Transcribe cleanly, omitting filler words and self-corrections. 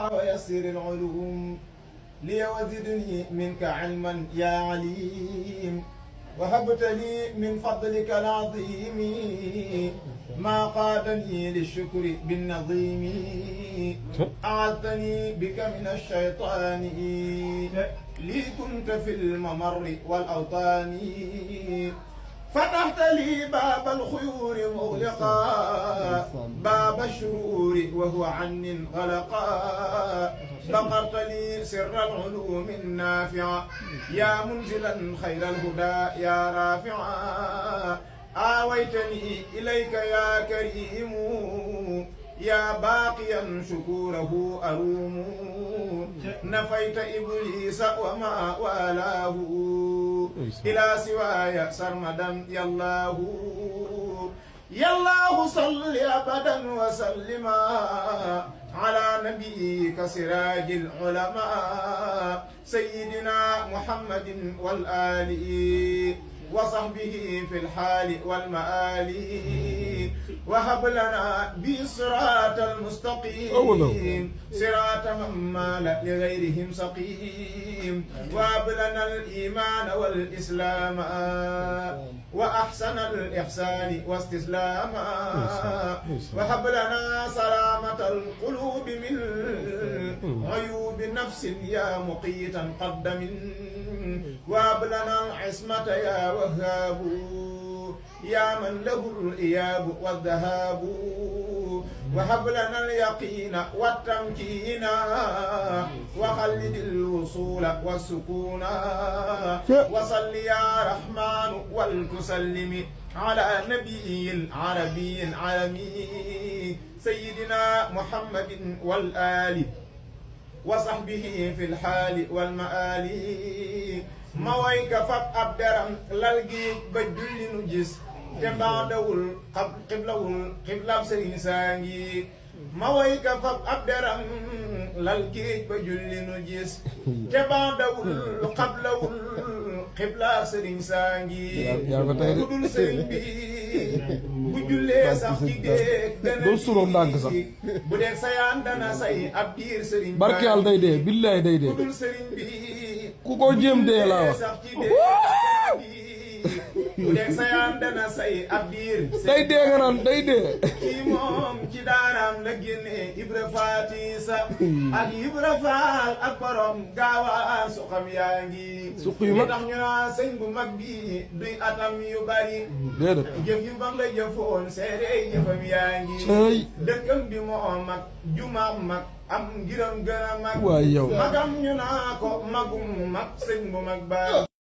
ويسر العلوم لي وزدني منك علما يا عليم وهبت لي من فضلك العظيم ما قادني للشكر بالنظيم أعذني بك من الشيطان لي كنت في الممر والأوطان فتحت لي باب الخيور مغلقا باب الشرور وهو عني غلقا بقرت لي سر العلوم النافعة يا منزلا خير الهدى يا رافعا آويتني إليك يا كريم يا باقيا شكوره أروم نفيت إبليس وما والاه إلى سواي سرمدا يا الله يا الله صل أبدا وسلم على نبيك سراج العلماء سيدنا محمد والآل وصحبه في الحال والمآل وهب لنا بصراط المستقيم صراط من مال لغيرهم سقيم وهب لنا الإيمان والإسلام وأحسن الإحسان واستسلاما وهب لنا سلامة القلوب من عيوب نفس يا مقيتا قدم وهب لنا العصمة يا وهاب يا من له الإياب والذهاب وهب لنا اليقين والتمكين وخلد الوصول والسكون وصل يا رحمن والتسلم على نبي العربي العالمي سيدنا محمد والآل وصحبه في الحال والمآل ma way ka fab ab deram lal gi ba julli nu gis te baadawul xiblab sëriñ saa ngi ma way ka fab ab deram lal gi ba julli nu gis te baadawul xiblab sëriñ saa ngi ku dul sëriñ bi bu jullee sax ci géej dana suróom ndànk sax bu dee sayaan dana say ab diir sëriñ barke yàlla day dee billaay day dee ku dul sëriñ bi ku ko jéem dee laa wax bu dee sayaan dana say ab diir day dee nga naan day dee kii moom ci daaraam la génne Ibra Faati sa ak Ibra Faal ak borom gaawaan su xam yaa ngi suq yu mag tax ñu naa sëñ bu mag bi duy atam yu bari déedéet jëf yu mag la jëfoon seere jëfam yaa ngi dëkkam bi moo mag jumaam mag am ngiram gën a mag waay yow magam ñu naa ko magum mag sëñ bu mag ba